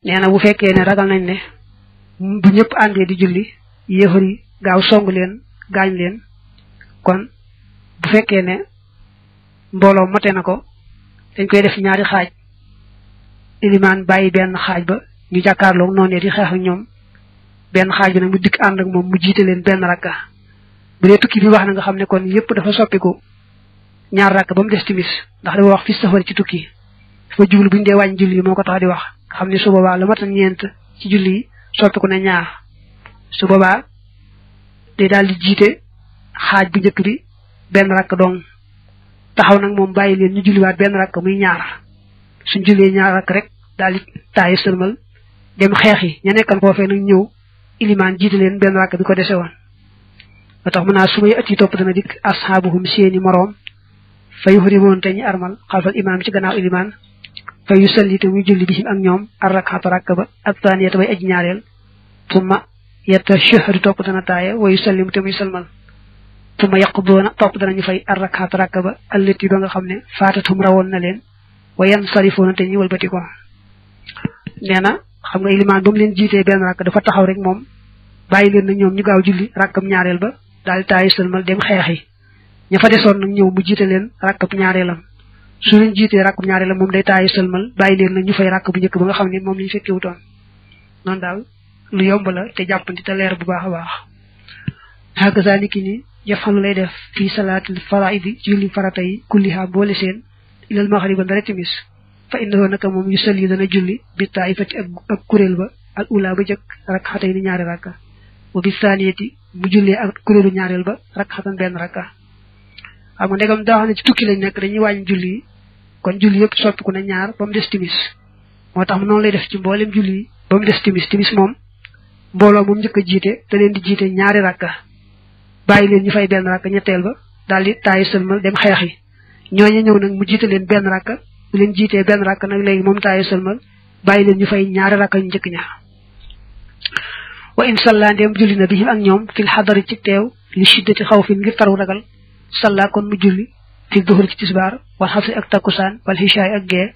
neena bu fekkee ne ragal nañ ne bu ñëpp àndee di julli yéefar yi gaaw song leen gaañ leen kon bu fekkee ne mbooloo mate na ko dañ koy def ñaari xaaj ilimaan bàyyi benn xaaj ba ñu jàkkaarloo noonee di xeex ak ñoom benn xaaj bi nag mu dikk ànd ak moom mu jiite leen benn rakka bu dee tukki bi wax na nga xam ne kon yépp dafa soppiku ñaar rakka ba mu des timis ndax dafa wax fi safar ci tukki dafa jublu buñ dee wàññi julli yi moo ko tax di wax nga xam ne su boobaa la mata ñeent ci julli yi soppiku ne ñaar su boobaa day daal di jiite xaaj bu njëkk bi benn rakk dong taxaw nag moom bàyyi leen ñu julliwaat benn rakk muy ñaar suñ jullee ñaar rakk rek daal di taayi sëlmal dem xeex yi ña nekkan foofee nag ñëw ilimaan jiite leen benn rakk bi ko dese woon ba tax mu naa su may at yi topp dana dikk ashaabuhum seeni moroom fa yuhrimoon te ñu armal xalfal imaam ci gannaaw ilimaan fa yu salli te muy julli bihim ak ñoom ar rakxata rakk ba ak taaniyata bay aj ñaareel tumma yetta shahri topp dana taaye wa yu sallim te muy sëlmal tumma yaqduuna topp danañu fay ar rakxata rakk ba allati ba nga xam ne faatatum rawoon na leen wa yan sarifoona te ñu walbati ko nee na xam nga ilimaan ba mu leen jiitee benn rakk dafa taxaw rek moom bàyyi leen na ñoom ñu gaaw julli rakkam ñaareel ba daal di taayi sëlmal dem xeexi ña fa desoon nag ñëw mu jiite leen rakkab ñaareelam su leen jiitee rakkab ñaareelam moom day taayi sëlmal bàyyi leen nag ñu fay rakk bu njëkk ba nga xam ne moom lañu fekkewutoon noonu daal lu yomb la te jàppandi te leer bu baax a baax hakaza niki ni yafalu lay def fii salaatil faraidi ci julli farata yi kulliha boole seen ilal maxriba ndara timis fa innahu naka moom yu salli dana julli bi taifati ak kuréel ba al ula ba jëkk rakxatay ni ñaari rakka wa bi saniyati mu jullee ak kuréelu ñaareel ba rakxatan benn rakka xam nga ndegam daa xam ne ci tukki lañ nekk dañuy wàññi julli yi kon julli yëpp soppiku na ñaar ba mu des timis moo tax noonu lay def ci mboolem julli yi ba mu des timis moom mbooloo moom njëkk a jiite te leen di jiite ñaari rakka bàyyi leen ñu fay benn rakka ñetteel ba daal di taayi sëlmal dem xeex yi ñooñu ñëw nag mu jiite leen benn rakka bu leen jiitee benn rakka nag léegi moom taayi sëlmal bàyyi leen ñu fay ñaari rakka ñu njëkk ña wa in salla ndem julli na bi ak ñoom fil xadari ci teew li shiddati xawfin ngir taru ragal salla kon mu julli fi duhur ci tisbaar wal xasri ak takkusaan wal xishaay ak gee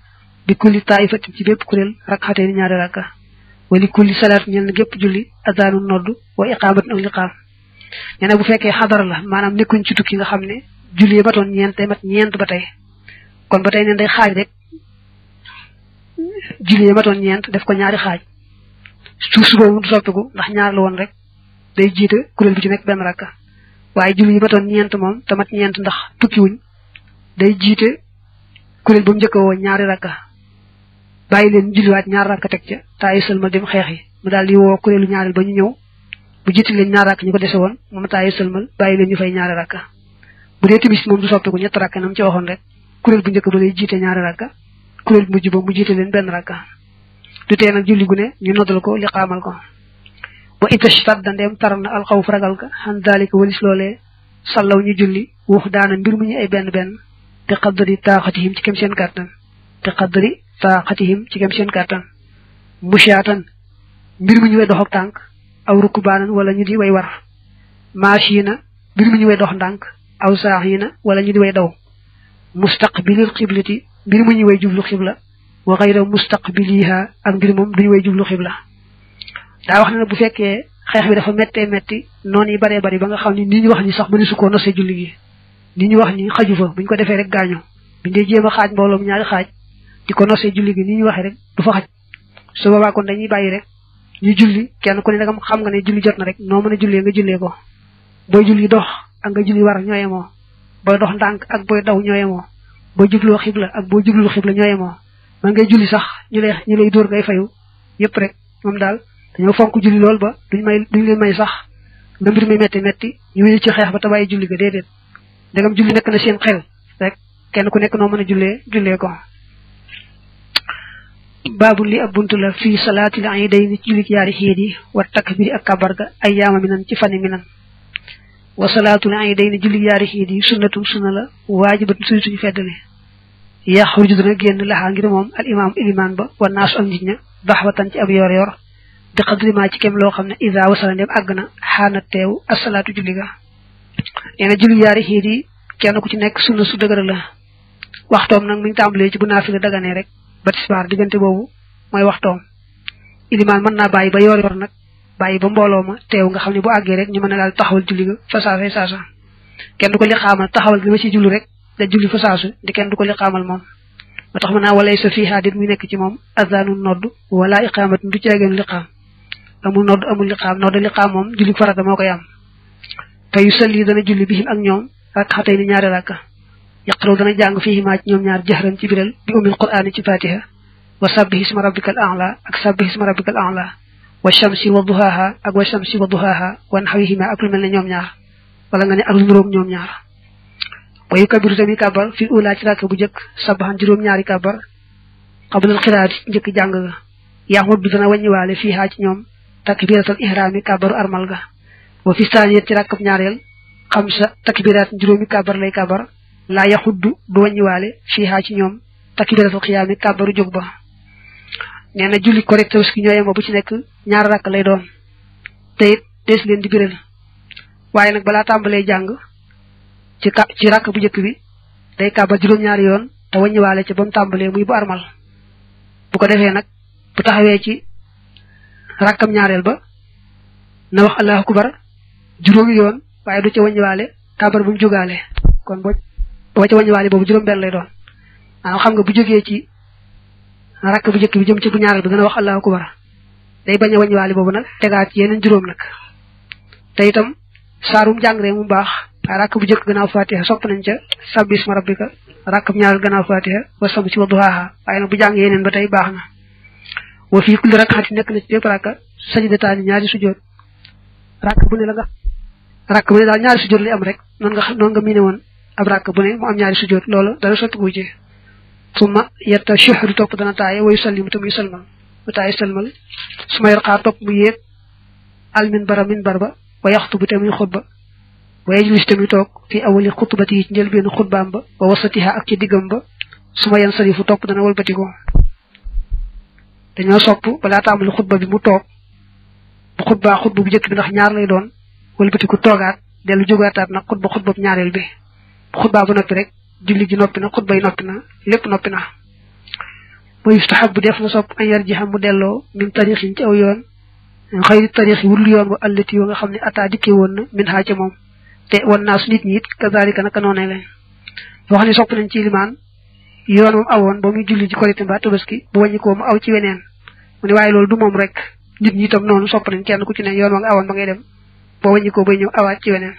bi kulli taifatin ci bépp kuréel rakxatee ni ñaari rakka wali kulli salaat ñel na gépp julli adaanu nodd wa iqaamat ak liqaam nee na bu fekkee xadar la maanaam nekkuñ ci tukki nga xam ne julli yi matoon ñeent tey mat ñeent ba tey kon ba tey neen day xaaj rek julli yi matoon ñeent def ko ñaari xaaj suuf boobu du soppiku ndax ñaar la woon rek day jiite kuréel bi ci nekk benn rakka waaye julli yi matoon ñeent moom te mat ñeent ndax tukki wuñ day jiite kuréel ba mu njëkk woo ñaari rakka bàyyi leen julliwaat ñaar rakka teg ca taayi sëlmal dem xeex yi mu daal di woo kuréelu ñaareel ba ñu ñëw bu jiite leen ñaar rakk ñu ko dese woon moom taayi sëlmal bàyyi leen ñu fay ñaari rakka bu dee timis moom du soppiku ñett rakka nam ci waxoon rek kuréel bu njëkk ba lay jiite ñaari rakka kuréel bu mujj ba mu jiite leen benn rakka du tee nag julli gu ne ñu noddal ko li xaamal ko wa itashtat da ndeem taral na alxawf ragal ka xan daalika walis loolee sallaw ñu julli wax daana mbir mu ñu ay benn benn te qaddari taaxatihim ci kem seen kàttan te qaddari taaxatihim ci kem seen kàttan mushaatan mbir mu ñu way dox ak tànk aw rukubaanan wala ñu di way war maashina mbir mu ñu way dox ndànk aw saaxina wala ñu di way daw mustaqbilil xiblati mbir mu ñu way jublu xibla wa ghayra mustaqbiliha ak mbir moom duñu way jublu xibla daa wax na bu fekkee xeex bi dafa méttee métti noonu yi baree bari ba nga xam ne ni ñu wax ni sax mënu su koo nosee julli gi ni ñu wax ni xaju fa buñ ko defee rek gaañu buñ dee jéem a xaaj mbooloom ñaari xaaj di ko nosee julli gi ni ñu waxee rek du fa xaj su boobaa kon dañuy bàyyi rek ñu julli kenn ku ne dagam xam nga ne julli jot na rek noo mën a jullee nga jullee ko booy julli dox ak nga julli war ñooyemoo booy dox ndànk ak booy daw ñooyemoo booy jubloo xibla ak boo jublul xibla ñooyemoo man ngay julli sax ñu lay dóor ngay fayu yépp rek moom daal dañoo fonk julli lool ba duñ leen may sax nga mbir mi metti ñu wéy ci xeex ba te bàyyi julli ga déedéet ndegam julli nekk na seen xel rek kenn ku nekk noo mën a jullee ko baabu li ab buntu la fii salaatil iidayni ci julli yaari xiit yi wa takbiri ak kabar ga ay yaama minan ci fani minan wa salaatul iidayni julli yaari xiit yi sunnatun sunna la waajibatun suñu feddale yaxruju dana génn laxaa ngir moom al imaam ilimaan ba wa naasu ak nit ña daxwatan ci ab yor di xadrima ci kem loo xam ne isa wasala ndem àgg na xaana teew asalaatu julli ga nee na julli yaari xiit yi kenn ku ci nekk sunna su dëgër la waxtoom nag mi ngi tàmbalee ci bu naafila daganee rek ba tisbaar diggante boobu mooy waxtoom iliman mën naa bàyyi ba yor nag bàyyi ba mbooloo ma teew nga xam ne bu àggee rek ñu mën a daal taxawal julli ga fa saasa kenn du ko li xaamal taxawal gi ma ci julli rek da julli fa saasu di kenn du ko li xaamal moom ba tax mën naa walay sa fii haadit muy nekk ci moom azanun nodd wala iqamatun du ceegeen liqaam amul nodd amul liqaam nodd liqaam moom julli farata moo koy am fa yusalli dana julli bihim ak ñoom rak'atayn ni ñaari rakka yaqraw dana jàng fihi ma ci ñoom ñaar jahran ci biral bi umil qur'ani ci fatiha wa sabbih isma rabbikal a'la ak sabbih isma rabbikal a'la wa shamsi wa duhaha ak wa shamsi wa duhaha wa nahwihima ak lu mel ne ñoom ñaar wala nga ne ak lu nuroog ñoom ñaar wa yukabiru tamit kabar fi ula ci rakka bu jëkk sabahan juróom ñaari kabar qabla al qiraati njëkk jàng ga yahmud bi dana wàññiwaale fii haa ci ñoom takbiratul ihrami kabaru armal ga wa fi saniyat ci rakkab ñaareel xamsa takbirat juróomi kabar lay kabar la yaxuddu du wàññiwaale fii haa ci ñoom takbiratul xiyaami kabaru jóg ba nee na julli correct tabaski ñooyem ba bu ci nekk ñaar rakk lay doon te it dees leen di biral waaye nag balaa tàmbalee jàng ci rakk bu njëkk bi day kabar juróom-ñaari yoon te wàññiwaale ci ba mu tàmbalee muy bu armal bu ko defee nag bu taxawee ci rakkam ñaareel ba na wax allahu akbar juróomi yoon waaye du ca wàññiwaale kabar bu mu jógaale kon boo ca wàññiwaale boobu juróom benn lay doon maanaam xam nga bu jógee ci rakk bu njëkk bi jëm ci bu ñaareel bi dana wax allahu akbar day bañ a wàññiwaale boobu nag tegaat yeneen juróom nag te itam saarum jàng rek mu baax waaye rakk bu njëkk gannaaw fatiha sopp nañ ca sabbi isma rabbika rakk bu ñaareel gannaaw fatiha wa samsi wa duhaaha waaye nag bu jàng yeneen ba tey baax na wa fii kulli rak'ati nekk na ci bépp rakka sajdataani ñaari sujjoot rakk bu ne daal ñaari sujjoot lay am rek noonu nga miine woon ab rakk bu ne mu am ñaari sujjoot loolu dara sotti gu ci summa yetta shahru topp dana taaye wa yusallimu te muy salmal mu taaye salmal suma yarqaa topp mu yéeg al minbar ba wa yaxtubu te muy xutba wa yajlis te muy toog fi awali xutbati yi ci njëlbeenu xutbaam ba wa wasatiha ak ci diggam ba suma yansarifu topp dana walbatiko dañoo sopp balaa tàmbali xutba bi mu toog bu xutba bu njëkk bi ndax ñaar lay doon walbatiku toogaat dellu jógaataat nag xutba ñaareel bi bu xutba ba noppi rek julli gi noppi na xutba yi noppi na lépp noppi na wa yustahabu def na sopp an yarjiha mu delloo min tarixin ci aw yoon xëyri tarix yi wudul yoon wa allati yoo nga xam ne ataa dikkee woon na min haa ca moom te wan naa su nit ñi it kazalika naka noonee leen wax ne sopp nañ ci limaan yoon moom awoon ba muy julli ci korité mbaa tabaski bu wàññi ko mu aw ci weneen mu ne waaye loolu du moom rek nit ñi itam noonu sopp nañ kenn ku ci ne yoon wa nga awoon ba ngay dem boo wàññi ko bay ñëw awaat ci weneen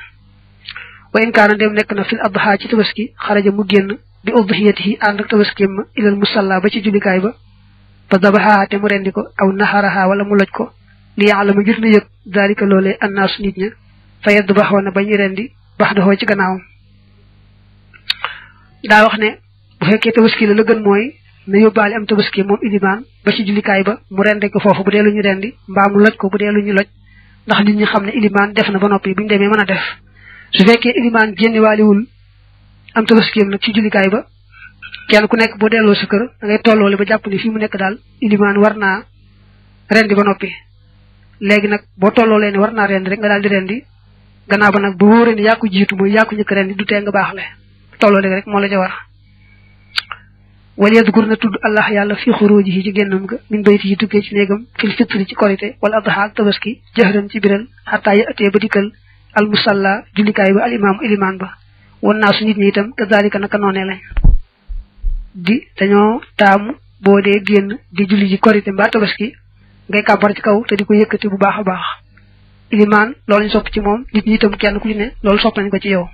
wa in kaana dem nekk na fil adha ci tabaski xaraja mu génn bi udhiyatihi ànd ak tabaski ma ilal musalla ba ci jullikaay ba fa dabaha te mu rendi ko aw naharaha wala mu loj ko li ya'lamu ngir na yëg dalika loolee annaasu nit ña fa yadbaxoona ba ñu rendi bax doxoo ci gannaawam daa wax ne bu fekkee tabaski la gën mooy na yóbbaale am tabaski moom ilimaan ba ci jullikaay ba mu rendi ko foofu bu dee lu ñu rendi mbaa mu loj ko bu dee lu ñu loj ndax nit ñi xam ne ilimaan def na ba noppi bu ñu demee mën a def su fekkee ilimaan génniwaaliwul am tabaskiyam nag ci jullikaay ba kenn ku nekk boo delloo sa kër da ngay tolloole ba jàpp ni fii mu nekk daal ilimaan war naa rendi ba noppi léegi nag boo tolloolee ne war naa rendi rek nga daal di rendi gannaaw ba nag bu wóoree ne yaa ko jiitu mooy yaa ko njëkk rendi du tee nga baaxle tolloole rek moo la ca war wala yadkur na tudd allah yàlla fi xurujihi ci génnam ga min bayti yi tukkee ci néegam fil fitri ci korité wala adha ak tabaski jahran ci biral xataa ya atee ba dikkal al musalla jullikaay ba al imam ilimaan ba wan naa su nit ñi itam kazalika naka noonee lañ di dañoo taamu boo dee génn di julli ji korité mbaa tabaski ngay kàbbar ci kaw te di ko yëkkati bu baax a baax ilimaan loolu ñu sopp ci moom nit ñi itam kenn ku ci ne loolu sopp nañ ko ci yow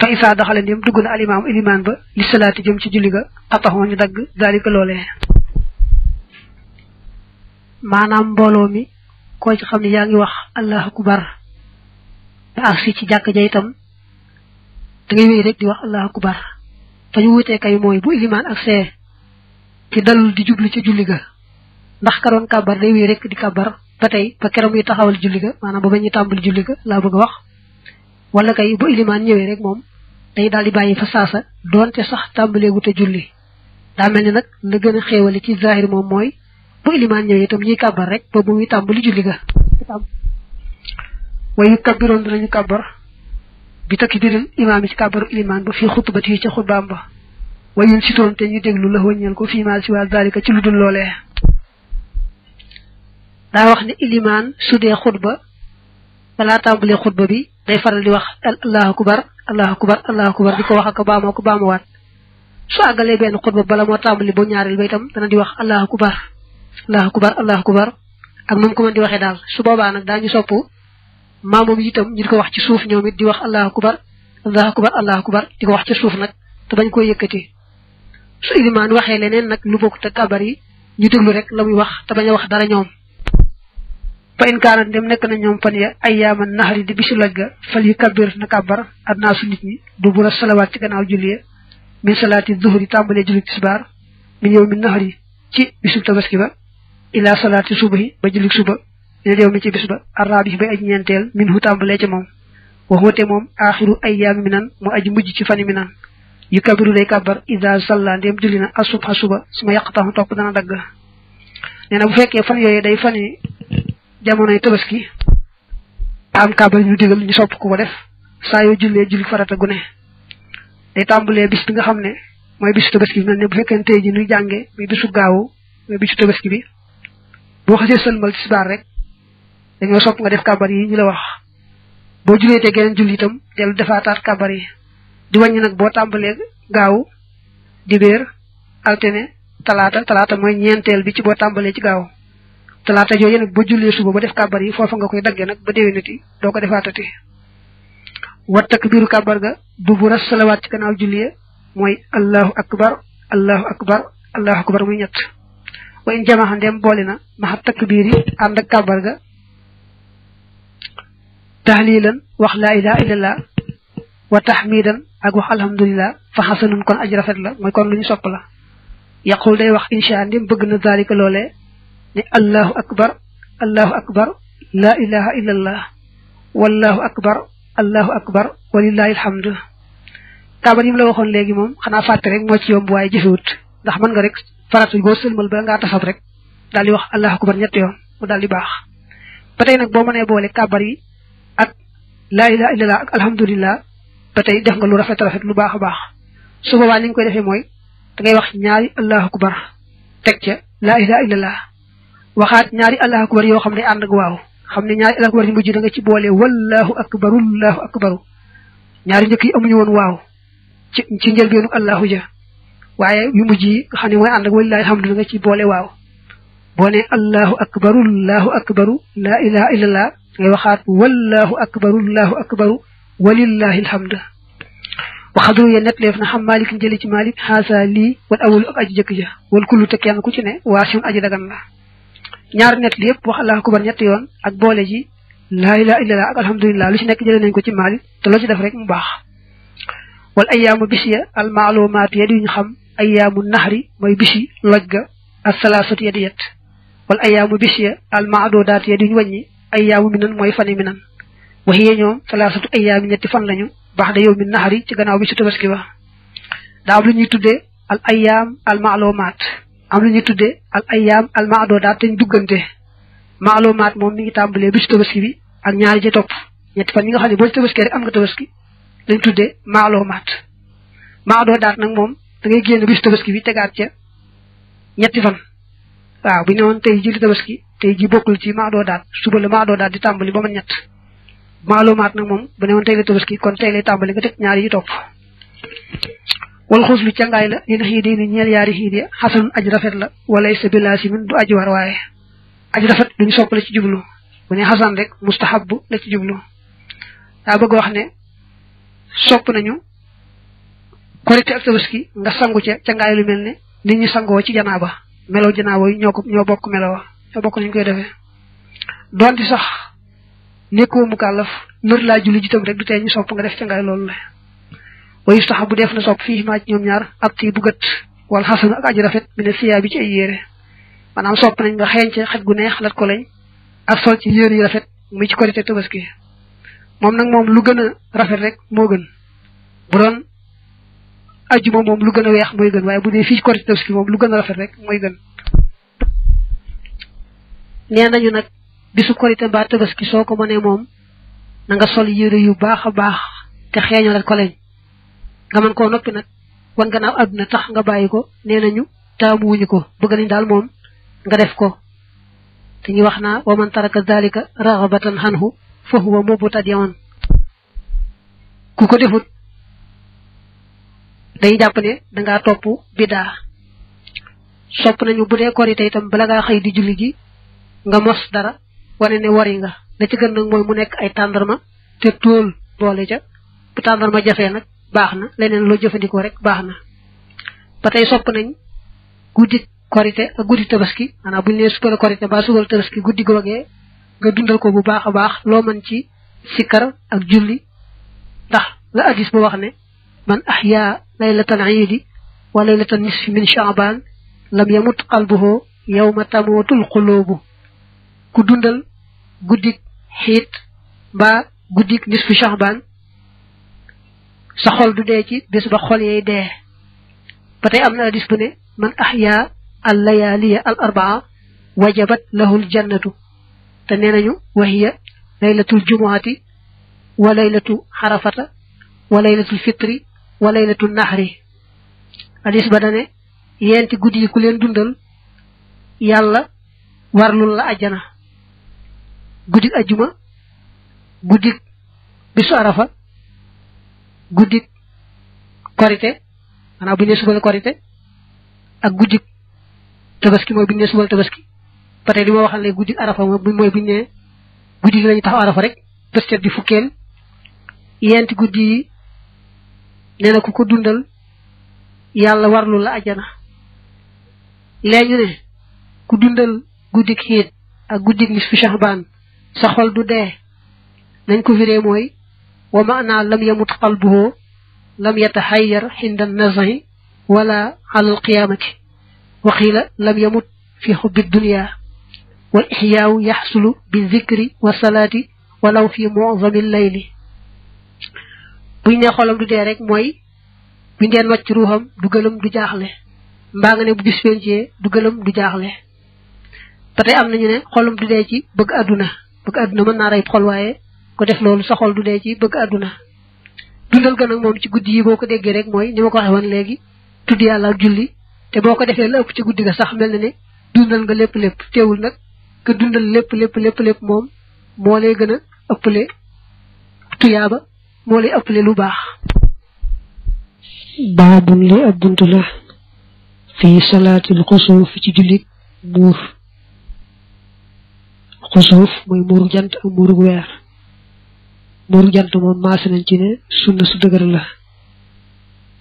fa isa daxale ndem dugg na alimaam ilimaan ba li salaati jëm ci julli ga xataxoo ñu dagg dalika loolee maanaam mbooloo mi koo ci xam ne yaa ngi wax allahu akbar ba agsi ci jàkk ja itam da ngay wéy rek di wax allahu akbar fa ñu wutee kay mooy bu ilimaan ak see ci dalul di jublu ci julli ga ndax ka doon kàbbar day wéy rek di kàbbar ba tey ba keroog muy taxawal julli ga maanaam ba ñu tàmbali julli ga laa bëgg a wax wala kay bu ilimaan ñëwee rek moom day daal di bàyyi fa saasa doonte sax tàmbaleegu te julli daa mel ni nag la gën a xéewale ci zahir moom mooy bu ilimaan ñëwee itam ñuy kàbbar rek ba muy tàmbali julli ga wayu kabbiroon dinañu kàbbar bi takbiril imaam yi ci kàbbaru ilimaan ba fii xutbati yi ca xutbaam ba wayun sitoon te ñu déglu la wëññal ko fii maal si waa zalika ci lu dul loolee daa wax ne ilimaan su dee xutba balaa tàmbalee xutba bi day faral di wax allahu akbar allahu akbar allahu akbar di ko wax ak baamoo ko baamuwaat su àggalee benn xutba bala moo tàmbali ba ñaareel ba itam dana di wax allahu akbar allahu akbar allahu akbar ak moom ko mën di waxee daal su boobaa nag daañu sopp maamoom itam ñu di ko wax ci suuf ñoom it di wax allahu akbar allahu akbar allahu akbar di ko wax ci suuf nag te bañ koy yëkkati su ilimaan waxee leneen nag lu bokk te kabar yi ñu déglu rek la muy wax te bañ a wax dara ñoom fa in kaanat dem nekk na ñoom fan ya ayyaaman nahri di bisu loj ga fal yu kabbir na kàbbar adnaa su nit ñi du bura salawaat ci gannaaw julli min salaati zuhri tàmbalee julli tisbaar min yow mi nahri ci bisu tabaski ba ila salaati subahi ba julli suba min yow mi ci bis ba arraabi bay aji ñeenteel min hu tàmbalee ca moom waxoote moom aaxiru ayyaami minan mu aji mujj ci fani minan yu kabiru day kàbbar ida salla ndéem julli na asubha suba su ma yàqtaxu topp dana dagg nee na bu fekkee fan yooyu day fani jamonoy tabaski am kàbbar ñu digal ñu sopp ku ko def saa yoo jullee julli farata gu ne day tàmbalee bis bi nga xam ne mooy bisu tabaski bi mel ne bu fekkee tey ji nuy jànge muy bisu gaawu muy bisu tabaski bi boo xasee sëlmal tisbaar rek dañoo sopp nga def kàbbar yi ñu la wax boo jullee te geneen julli itam dellu defaataat kàbbar yi di wàññi nag boo tàmbalee gaawu dibéer altine talaata mooy ñeenteel bi ci boo tàmbalee ci gaawu talaata jooju nag boo jullee suba ba def kàbbar yi foofa nga koy daggee nag ba déwénati doo ko defaatati wat takbiiru kàbbar ga bu bu ras salawaat ci gannaaw julli mooy allahu akbar allahu akbar allahu akbar muy ñett wa in jamaxa ndem boole na maxa takbiir yi ànd ak kàbbar ga tahlilan wax laa ilaha illallah wa tahmidan ak wax alhamdulillah fa xasanun kon aji rafet la mooy kon lu ñu sopp la yaqul day wax insha ndim bëgg na zalika loolee ne allahu akbar la ilaha illallah wallahu akbar walillahi alhamdu kàbbar yi mu la waxoon léegi moom xanaa fàtte rek moo ci yomb waaye jëfewut ndax mën nga rek faratu boo sëlmal bala ngaa tasab rek daal di wax allahu akbar ñetti yoon mu daal di baax ba tey nag boo mënee boole kàbbar yi ak la ilaha illallah ak alhamdulillah ba tey def nga lu rafet lu baax a baax su boobaa ni nga koy defee mooy da ngay wax ñaari allahu akbar teg ca la ilaha illallah waxaat ñaari allahu akbar yoo xam ne ànd ak waaw xam ne ñaari allahu akbar yi mujj da nga ci boole wallahu akbaru ñaari njëkk yi amuñu woon waaw ci njëlbeenu allahu ja waaye yu mujj yi nga xam ne mooy ànd ak walillahi alhamdu da nga ci boole waaw boo ne allahu akbaru la ilaha illallah ngay waxaat wallahu akbaru walillahi alhamdu waxadru ye net leef na xam malik jëli ci malik xaasa lii wal awalu ak aji jëkk ja wal kullu te kenn ku ci ne waa siun aji dagan la ñaar net li yëpp wax allahu akbar ñetti yoon ak boole ji laa ilaha illallah ak alhamdulillah lu ci nekk jëlee nañ ko ci malik te loo ci def rek mu baax wal ayyaamu bis ya al maalumaat ya di ñu xam ayyaamu nahri mooy bisi loj ga ak salaasatu ya di yet wal ayyaamu bis ya al maadodaat ya di ñu wàññi ayyaamu minan mooy fani minan waxiyee ñoom salaasatu ayyaami ñetti fan lañu baax da yow mi nahari ci gannaaw bi su tabaski ba daa am lu ñuy tuddee al ayyaam al maalumaat am lu ñuy tuddee al ayyaam al maadodaat te ñu duggante maalumaat moom mi ngi tàmbalee bi su tabaski bi ak ñaari ci topp ñetti fan yi nga xam ne boo ci tabaski rek am nga tabaski lañ tuddee maalumaat maadodaat nag moom da ngay génn bi su tabaski bi tegaat ca ñetti fan waaw bu ñu ne woon tey ji li tabaski tey ji bokkul ci maadodaat suba la maadodaat di tàmbali ba man ñett maalumaat nag moom bu ne woon tey la tabaski kon tey lay tàmbali nga teg ñaari yi topp wal xus lu cangaay la dina xiidi ni ñeel yaari xiidi xasanun aj rafet la walay sa bilaasimin du aji war waaye aj rafet duñu sopp la ci jublu bu ne xasan rek mustahabbu la ci jublu daa bëgg wax ne sopp nañu korite ak tabaski nga sangu ca cangaay lu mel ne nit ñi sangoo ci janaaba melo janaaba yi ñoo bokk melo ñoo bokk nañu koy defee donte sax nekkoo mu kàllaf nër laa julli jitam rek du tee ñu sopp nga def cangaay loolu la wayu sax bu def na sopp fii maa ci ñoom ñaar ak tii bu gët wala xasan ak aji rafet mi ne siyaa bi ci ay yére maanaam sopp nañ nga xeeñ ci xet gu neex lat ko lañ ak sol ci yére yu rafet muy ci korite tabaski moom nag moom lu gën a rafet rek moo gën bu doon ajjuma moom lu gën a weex mooy gën waaye bu dee fii ci korite tabaski moom lu gën a rafet rek mooy gën nee nañu nag bisu korite mbaa tabaski soo ko mënee moom na nga sol yére yu baax a baax te xeeñal ko lañ nga mën koo noppi nag wan gannaaw àdduna tax nga bàyyi ko nee nañu taamu wuñu ko bëgg nañ daal moom nga def ko te ñu wax naa wa man taraka dhalika raghabatan anhu fa huwa mubtadi'un ku ko defut day jàpp ne da ngaa topp bidaa sopp nañu bu dee korite itam bala ngaa xëy di julli ji nga mos dara wane ne wari nga la ci gën nag mooy mu nekk ay tàndarma te tóol boole ca bu tàndarma jafee nag baax na leneen loo jëfandikoo rek baax na ba tey sopp nañ guddi korite ak guddi tabaski maanaam bu ñu nee suba la korite ba suba la tabaski guddi googee nga dundal ko bu baax a baax loo mën ci sikkar ak julli ndax la hadis ba wax ne man ahya laylatan iidi wa laylatan nisfi min sha'ban lam yamut qalbuhu yawma tamutul qulubu ku dundal guddik xiit mbaa guddik nisfi sha'ban sa xol du dee ci bés ba xol yey dee ba tey am na hadis bu ne man ahya al layaliya al arbaa wajabat lahu al jannatu te nee nañu wa hiya laylatul jumuati wa laylatu xarafata wa laylatul fitri wa laylatul nahri hadis ba dane yenti guddi yi ku leen dundal yàlla warlul la ajjana guddik ajjuma guddik bisu arafa guddik korite maanaam bu ñu nee suba la korite ak guddik tabaski mooy bu ñu nee suba la tabaski ba tey li ma waxal léegi guddik arafa mooy bu ñu nee guddi gi lañu taxaw arafa rek bés di fukkeel yenti guddi yi nee na ku ko dundal yàlla warlu la ajjana léegi ñu ne ku dundal guddik xiit ak guddik nisfu sha'ban sa xol du dee nañ ko firee mooy wa maana lam yamut qalbuhu lam yatahayyar hinda nazahi wala ala alqiyamati wa qila lam yamut fi hubbi dunya wal ihya'u yahsulu bi dhikri wa salati walaw fi mu'zami al-layli buñ ne xolam du dee rek mooy buñ deen wàcc ruuxam du gëlëm du jaaxle mbaa nga ne bu bis pencee du gëlëm du jaaxle ba tey am nañu ne xolam du dee ci bëgg àdduna mën naa rey xol waaye ko def loolu sa xol du dee ci bëgg àdduna dundal gën ak moom ci guddi yi boo ko déggee rek mooy ni ma ko waxee woon léegi tudd yàlla ak julli te boo ko defee la ëpp ci guddi ga sax mel na ne dundal nga lépp teewul nag nga dundal lépp moom moo lay gën a ëppale tuyaaba moo lay ëppale lu baax baabun li ab bunt la fii salaatil xusuuf ci jullit muur xusuuf mooy muuru jant ak muuru weer muuru jant moom maase nañ ci ne sunna su dëgër la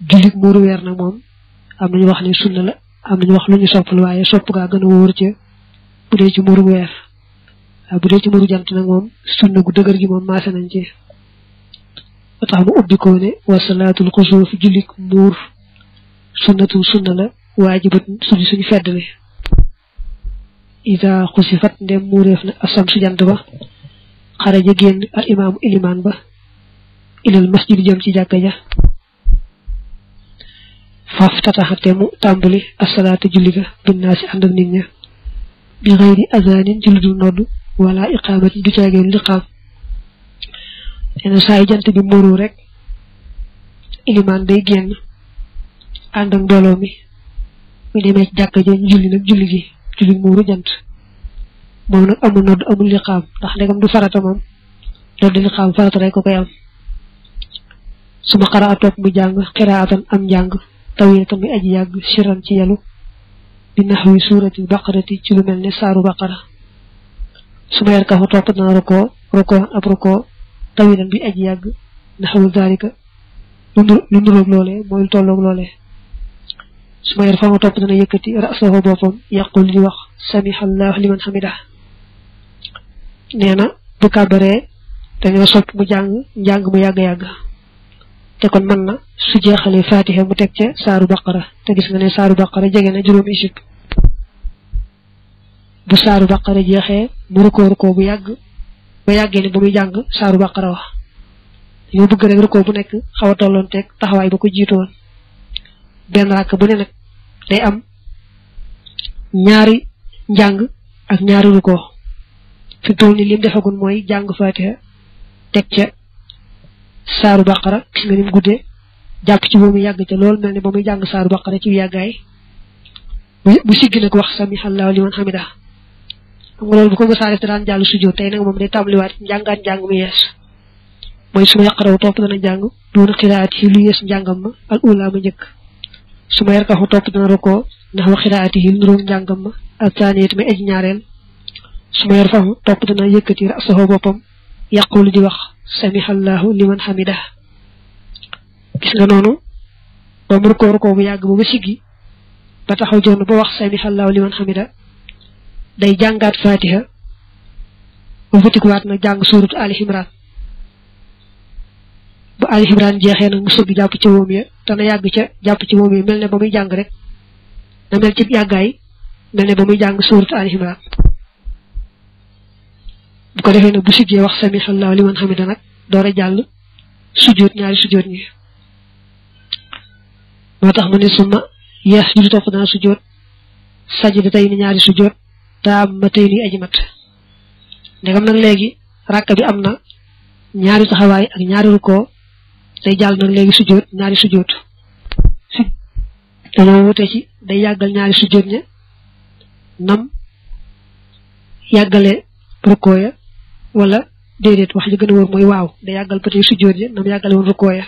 jullit muuru weer nag moom am nañu wax ne sunna la am nañu wax lu ñu sopp la waaye sopp gaa gën a wóor ca bu dee ci muuru weer waaye bu dee ci muuru jant nag moom sunna gu dëgër gi moom maase nañ ci ba tax mu ubbi ko ne wa salaatul xusuuf jullit muur sunnatu sunna la waajibat suñu feddale ida xusifat ndem muureef na asam su jant ba xaraja génn al imaamu ilimaan ba ilal masjid jëm ci jàkka ja faaf tataxate mu tàmbali asalaatu julli ga binnaasi ànd ak nit ña bi xëyri azaanin ci lu dul nodd wala iqaamati du caageen liqaam nee na saa yi jant bi muuru rek ilimaan day génn ànd ak mbooloo mi mu demee ci jàkka ja ñu julli nag julli muuru jant moom nag amul nodd amul liqaam ndax ndegam du farata moom nodd liqaam farata rek ko koy am suma xaraa toog mu jàng xiraatan am njàng tawilatan muy aji yàgg siran ci yalu bi naxwi suurati baqarati ci lu mel ne saaru baqara suma yar kafu topp dana roko tawilan bi aji yàgg naxwu zalika lu nuroog loolee mooy lu tolloog loolee suma yar fama topp dana yëkkati rasahu boppam yaqul di wax samihallahu liman hamidah nee na bu kàbbaree dañoo sopp mu njàng mu yàgg-yàgg te kon mën na su jeexalee fatiha mu teg ca saaru baqara te gis nga ne saaru baqara jege na juróomi isib bu saaru baqara jeexee mu rukoo bu yàgg ba yàggee ne ba muy jàng saaru baqara wax dañoo bëgg rek rukoo bu nekk xaw a tolloon teg taxawaay ba ko jiitoon benn rakk bu ne nag day am ñaari njàng ak ñaari rukoo fi toll ni lim defagul mooy jàng fatiha teg ca saaru baqara gis nga ni mu guddee jàpp ci boobu yàgg ca lool mel ne ba muy jàng saaru baqara ci yàggaay bu siggi nag wax samihallahu liman hamidah xam nga loolu bu ko mësaa def daan jàll sujjóot tey nag moom day tàmbaliwaat njàngaat njàng mu yees mooy su ma yaqaraw topp dana jàng doona xiraat yi lu yees njàngam ma al ula ma njëkk su ma yarkaxu topp dana rukoo ndax wa xiraat yi nuróog njàngam ma al taaniyat may aji ñaareel su ma yarfaxu topp dana yëkkati rasahu boppam yaqulu di wax samihallahu liman hamida gis nga noonu ba mu rukoo bu yàgg ba siggi ba taxaw jonn ba wax samihallahu liman hamida day jàngaat fatiha bu futikuwaat nag jàng suuratu ali imran bu ali imran jeexee nag mu sëgg jàpp ci moom ya te na yàgg ca jàpp ci moom ya mel ne ba muy jàng rek na mel ci yàggaay mel ne ba muy jàng suuratu ali imran bu ko defee nag bu siggee wax samihallahu liman hamida nag door a jàll sujjóot ñaari sujjóot ñi moo tax mu ne suma yeex ju topp dana sujjóot sajda tey ni ñaari sujjóot taam ma tey ni aji mat ndegam nag léegi rakka bi am na ñaari taxawaay ak ñaari rukkoo day jàll nag léegi sujjóot ñaari sujjóot dañoo wute ci day yàggal ñaari sujjóot ña nam yàggale rukkoo ya wala déedéet wax ji gën a wóor mooy waaw day yàggal ba tey sujjóot ya nam yàggale woon rukkoo ya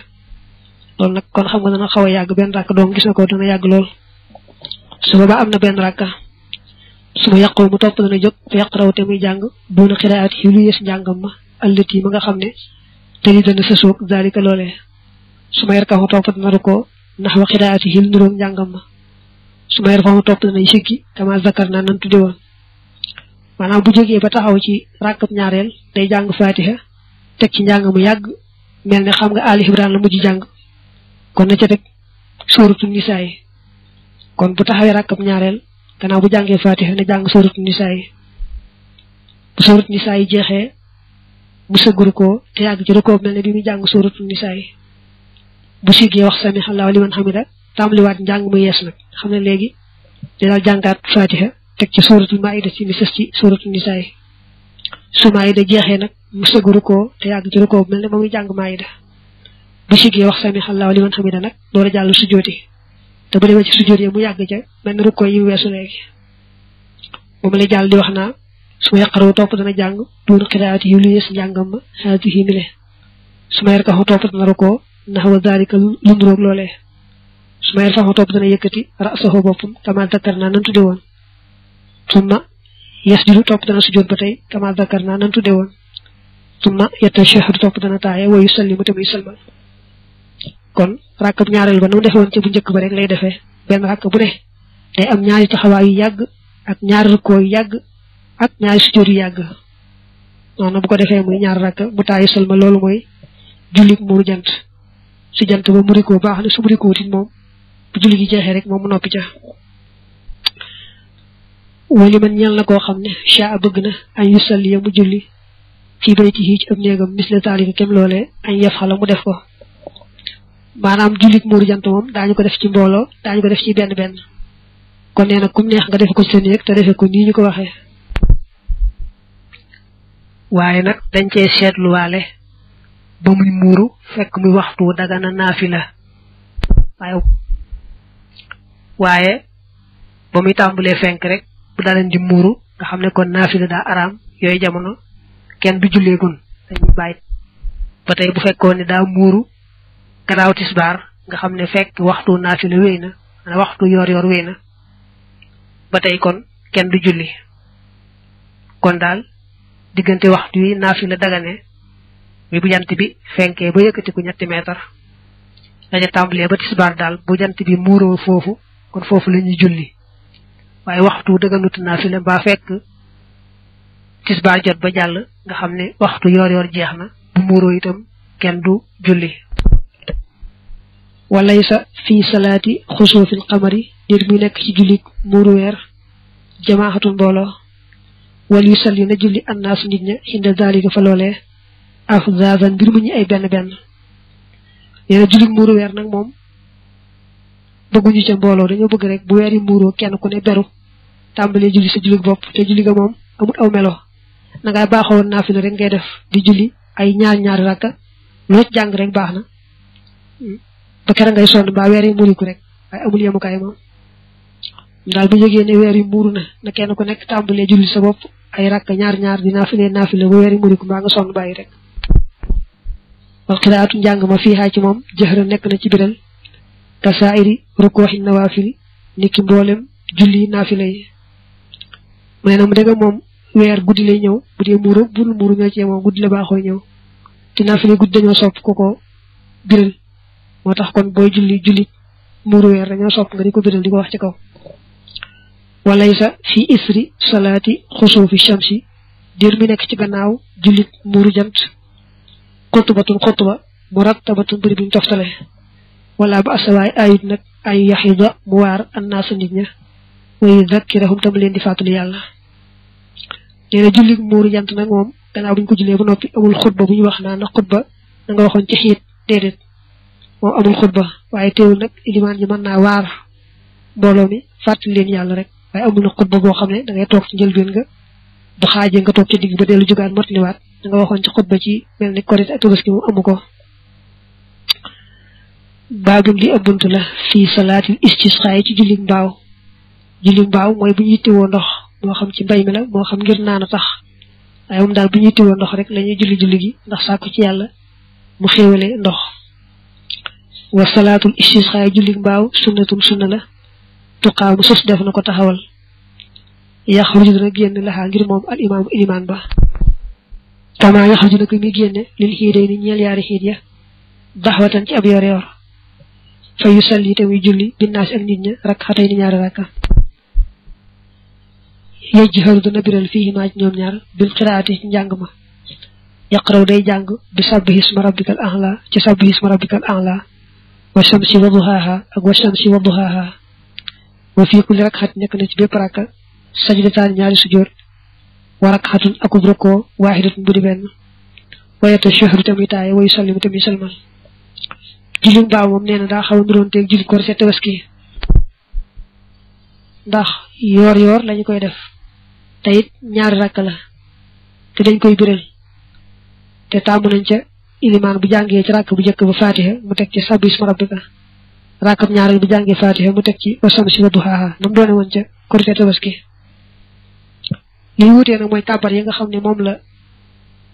loolu nag kon xam nga dana xaw a yàgg benn rakk doom gis na ko dana yàgg lool su boobaa am na benn rakka su ma yàqoo mu topp dana jóg fa yàq te muy jàng doona xiraat yi lu yees njàngam ma allët yi ma nga xam ne te li dana sa soog zalika loolee su ma yarkaxu topp dana rukkoo ndax wa xiraat yi nuróog njàngam ma su ma yarfaxu topp dana siggi kama zakar naa nan tudde woon maanaam bu jógee ba taxaw ci rakkab ñaareel day jàng fatiha teg ci njàng mu yàgg mel ne xam nga ali imran la mujj jàng kon na ca teg suuratu nisaa yi kon bu taxawee rakkab ñaareel gannaaw bu jàngee fatiha na jàng suuratu nisaa yi bu suuratu nisaa yi jeexee mu sëgguru ko te yàgg ci rukkoo mel ne bi muy jàng suuratu nisaa yi bu siggee wax samihallahu liman hamida tàmbaliwaat njàng mu yees nag xam ne léegi di daal jàngaat fatiha teg ci suuratul maida ci mi sës ci suuratu nisaa yi su maida jeexee nag mu sëgguru ko te yàgg ci rukkoo mel ne ba muy jàng maida bu siggee wax samihallahu liman hamida nag door a jàll sujjóoti te bu demee ci sujjóot yi mu yàgg ca mel ne rukkoo yi weesu léegi moom lay jàll di wax naa su ma yaqaroo topp dana jàng duun xiraati yi lu yees njàngam ma haatihi mile su ma yarkaxu topp dana rukkoo ndax wa zalika lu nduróog loolee su ma yarfaxu topp dana yëkkati rasahu boppam kama zakar naa nan tudde woon summa yasjudu topp dana sujjóot ba tey kama zakar naa nan tudde woon summa yatashahhadu topp dana taaye wa yusallimu te muy salmal kon rakkab ñaareel ba nu mu defee woon ca bu njëkk ba rek lay defee benn rakk bu ne day am ñaari taxawaay yu yàgg ak ñaari rukkoo yu yàgg ak ñaari sujjóot yu yàgg noonu bu ko defee muy ñaar rakk bu taayu salmal loolu mooy jullit muuru jant su jant ba murikoo baax na su murikoo tit moom bu julli gi jeexee rek moom mu noppi ca wali man ñeel na koo xam ne sha bëgg na añ yusalli ya mu julli fii baytihi ci ab néegam misle taalika kem loolee añ yaf xala mu def ko maanaam jullit muuru jant moom daañu ko def ci mbooloo daañu ko def ci benn benn kon nee na kum neex nga defe ko ci sa néeg te defe ko nii ñu ko waxee waaye nag dañ cee seetluwaale ba muy muuru fekk muy waxtu dagana naafila waaye ba muy tàmbalee fenk rek bu daleen di muuru nga xam ne kon naafila daa araam yooyu jamono kenn du julleegun dañuy bàyyi ba tey bu fekkoon ne daa muuru gannaaw tisbaar nga xam ne fekk waxtu naafila wéy na ana waxtu yor yor wéy na ba tey kon kenn du julli kon daal diggante waxtu yi naafila dagane mi bu jant bi fenkee ba yëkkatiku 3 meetar dañu tàmbalee ba tisbaar daal bu jant bi muuroo foofu kon foofu la ñuy julli waaye waxtu dëgganut naafila mbaa fekk tisbaar jot ba jàll nga xam ne waxtu yor yor jeex na bu muuroo itam kenn du julli walaysa fi salaati xusuufil qamari nit muy nekk ci julli muuru weer jamaaxatul mbooloo wal yusalli na julli annaas nit ña inda zalika fa loolee afzazan mbir mu ñu ay benn benn nee na julli muuru weer nag moom bëgguñu ca mbooloo dañoo bëgg rek bu weer yi muuroo kenn ku ne beru tàmbalee julli sa julli bopp te julli ga moom amul aw melo na ngay baaxoon naafila rek ngay def di julli ay ñaari rakka loo ci jàng rek baax na ba kera ngay sonn mbaa weer yi muuriku rek waaye amul yemukaay moom daal bu jógee ne weer yi muuru na kenn ku nekk tàmbalee julli sa bopp ay rakka ñaar di naafile bu weeri muri ko mbaa nga sonn bàyyi rek wal qiraatu njàng ma fiihaa ci moom jëhra nekk na ci biral kasaa'iri rukuuxi nawaafili niki mboolem julli naafile yi mu ne na mu dëgg moom weer guddi lay ñëw bu dee muuru bul muuru ñoo ci moom guddi la baaxoo ñëw te naafile guddi dañoo sopp ko biral moo tax kon booy julli muuru weer dañoo sopp nga di ko biral di ko wax ci kaw walaysa fi isri salaati xusuufi shamsi diir mi nekk ci gannaaw jullit muuru jant xutba murattabatun bari buñ toftale wala ba asawaay ayut nag ay yaxida mu waar annaasa nit ña way zakkirahum tam leen di fàttali yàlla nee na jullit muuru jant nag moom gannaaw buñ ko jullee ba noppi amul xutba bu ñu wax naa ndax xutba da nga waxoon ci xiit déedéet moom amul xutba waaye teewul nag ilimaan ji mën naa waar mbooloo mi fàttali leen yàlla rek waaye amul na xutba boo xam ne da ngay toog ci njëlbeen nga bu xaajee nga toog ci digg ba dellu jugaat motliwaat da nga waxoon ci xutba ci mel ni korit ak tabaski mu amu ko baabum li ëbbunt la fii salaatil istisqaa ci julli mbaaw mooy bu ñu yittewoo ndox moo xam ci mbay mi la moo xam ngir naan a tax waaye moom daal bu ñu yittewoo ndox rek la ñuy julli gi ndax sàkku ci yàlla mu xéewale ndox wa salaatul istisqaa julli mbaaw sunna la tuqaamu sos def na ko taxawal yaxruju dana génn laxaa ngir moom al imaamu ilimaan ba kama yaxruju na ko mi génne lil xiidee ni ñeel yaari xiid ya daxwatan ci ab yor fa yusalli tamuy julli binnaasi ak nit ña rakxatay ni ñaari rakka yajharu dana biral fii maa ci ñoom ñaar bil qiraati ci njàng ma yaqraw day jàng bi sabbihi isma rabbikal a'la ci sabbihi isma rabbikal a'la wa shamsi wa duhaaha ak wa shamsi wa duhaaha wa fii kulli rakxat nekk na ci bépp rakka sajdataan ñaari sujjóot wa rakxatun akub rukkoo waaxidatun bu di benn wa yatashahhadu tamit taaye wa yusallimu tamit salmal julli mbaaw moom nee na daa xaw a nuroon teeg julli Korite Tabaski ndax yoor lañu koy def te it ñaari rakk la te dañ koy biral te tàmm nañ ca ilimaan bu jàngee ci rakk bu njëkk ba Fatiha mu teg ci sabbi isma rabbika rakkam ñaareel bu jàngee Fatiha mu teg ci wa shamsi wa duhaaha nam doone woon ca Korite Tabaski li wutee nag mooy kàbbar yi nga xam ne moom la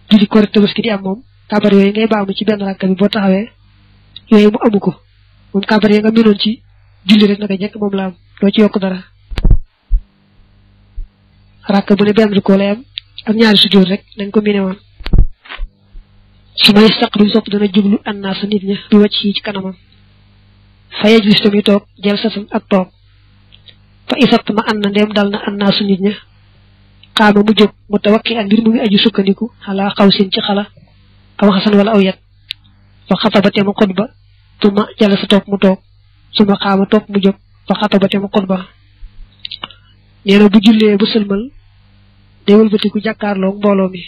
julli Korite Tabaski di am moom kàbbar yooyu ngay baamu ci benn rakk bi boo taxawee yooyu mu amu ko moom kàbbar yi nga mënoon ci julli rek naka jekk moom la am doo ci yokk dara rakk bu ne benn ko lay am ak ñaari sujjóot rek nañ ko mine woon su may saqbil sopp dana jublu annaasa nit ña bi wàcc yi ci kanamam fa yajlis tamit toog jël satan ak toog fa isat ma an na ndeem dal na annaasu nit ña xaama mu jóg mu tawakki ak mbir mu ngi aju sukkandiku xalaa xaw sin ci xala aw xasan wala aw yet fa xatabate mu xutba tuma jala sa toog mu toog suma xaama toog mu jóg fa xatabate mu xutba nee na bu jullee bu sëlmal day wëlbatiku jàkkaarloo mbooloo mi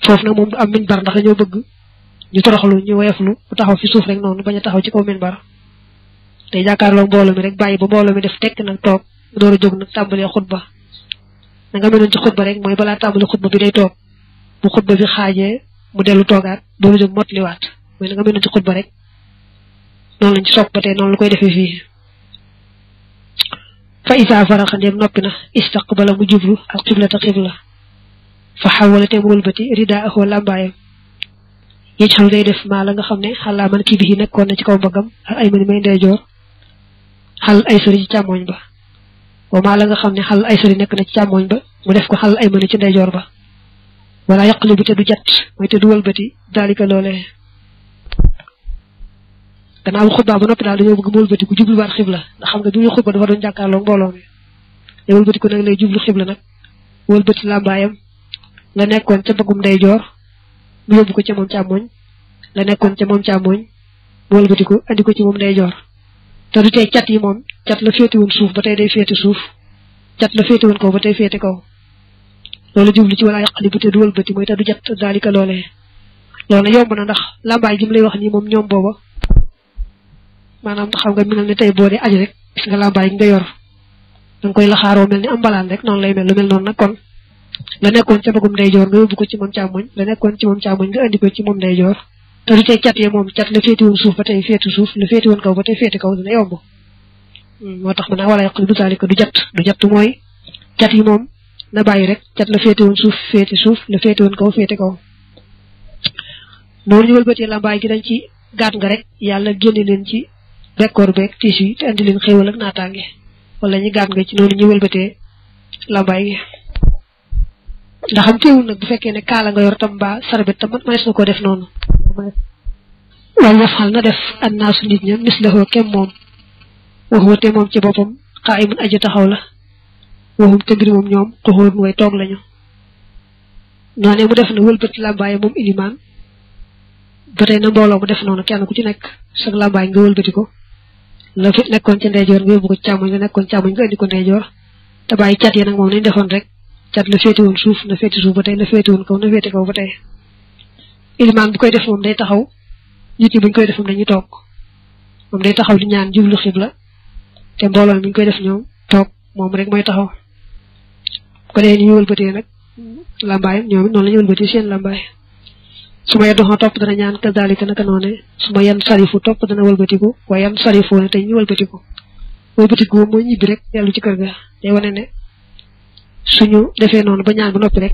foofu nag moom du am minbar ndax dañoo bëgg ñu toroxlu ñu woyeflu bu taxaw fi suuf rek noonu bañ a taxaw ci kaw minbar day jàkkaarloo mbooloo mi rek bàyyi ba mbooloo mi def tekk nag toog mu door a jóg nag tàmbalee xutba na nga meloon ci xutba rek mooy balaa tàmbali xutba bi day toog bu xutba bi xaajee mu dellu toogaat door a jóg motliwaat mooy na nga meloon ci xutba rek noonu lañ ci sopp ba tey noonu la koy defee fii fa isa faraxa ndéem noppi na istaqbala mu jublu al qiblata qibla fa xawala te mu wëlbati rida axoo làmbaayam yéeg xam day def maa la nga xam ne xalaa man kii bi nekkoon na ci kaw mbagam ak ay mani may ndeyjoor xal ay sëri ci càmmooñ ba wa maa la nga xam ne xal ay sëri nekk na ci càmmooñ ba mu def ko xal ay mani ci ndeyjoor ba wala yaqli bi te du jat mooy te du wëlbati daalika loolee gannaaw xutba ba noppi daal dañoo bëgg mu wëlbati ku jubluwaat xibla ndax xam nga bi muy xutba dafa doon jàkkaarloo mbooloo mi te wëlbati ko nag lay jublu xibla nag wëlbati làmbaayam la nekkoon ca bëggum ndeyjoor mu yóbbu ko ca moom càmmooñ la nekkoon ca moom càmmooñ mu wëlbati ko andi ko ci moom ndeyjoor te du tey cat yi moom cat la féete woon suuf ba tey day féete suuf cat la féete woon kaw ba tey féete kaw loolu jublu ci wala yaqli bu te du wëlbati mooy te du jat daalika loolee loolu yomb na ndax làmbaay gi mu lay wax nii moom ñoom booba maanaam xam nga minal ne tey boo dee aji rek gis nga làmbaay gi nga yor danga koy laxaaroo mel ni am mbalaan rek noonu lay mel lu mel noonu nag kon la nekkoon ca bëggum ndeyjoor nga yóbbu ko ci moom càmmoñ la nekkoon ci moom càmmoñ nga andi ko ci moom ndeyjoor te du tey cat yee moom cat la féete woon suuf ba tey féete suuf la féete woon kaw ba tey féete kaw dina yomb moo tax mën naa wala yaqli bu zalika du jatt mooy cat yi moom na bàyyi rek cat la féete woon suuf la féete woon kaw féete kaw noonu ñu wëlbatee lambaay gi dañ ci gaat nga rek yàlla génne leen ci bekkoor beeg tiis yi te andi leen xéewal ak naataange wala ñu gaat nga ci noonu ñu wëlbatee lambaay gi ndax xam teewul nag bu fekkee ne kaala nga yor tam mbaa sarbet tam mënees na koo def noonu wala yafal na def annaasu nit ña mislahoo kem moom waxuwate moom ci boppam qaa'imun aji taxaw la waxum te mbir moom ñoom xuxóorun way toog lañu noonu mu def na wëlbati làmbaay moom ilimaan ba tey na mbooloo mu def noonu kenn ku ci nekk sag làmbaay nga wëlbati ko la fi nekkoon ca ndeyjoor nga yóbbu ko càmmoñ la nekkoon càmmoñ nga indi ko ndeyjoor te bàyyi cat yi nag moom nañ defoon rek cat la féete woon suuf na féete suuf ba tey la féete woon kaw na féete kaw ba tey ilimaan bu koy def moom day taxaw nit ñi buñ koy def moom dañuy toog moom day taxaw di ñaan jublu xibla te mbooloo mi ñu koy def ñoom toog moom rek mooy taxaw ko dee ni ñu wëlbatee nag lambaay ñoom noonu la ñu wëlbatee seen lambaay su ma yeddoxoo topp dana ñaan kazalika naka noone su ma yan sarifu topp dana wëlbatiku waaye yan sarifoo ne tey ñu wëlbatiku moom mooy ñibbi rek dellu ci kër ga day wane ne suñu defee noonu ba ñaan ba noppi rek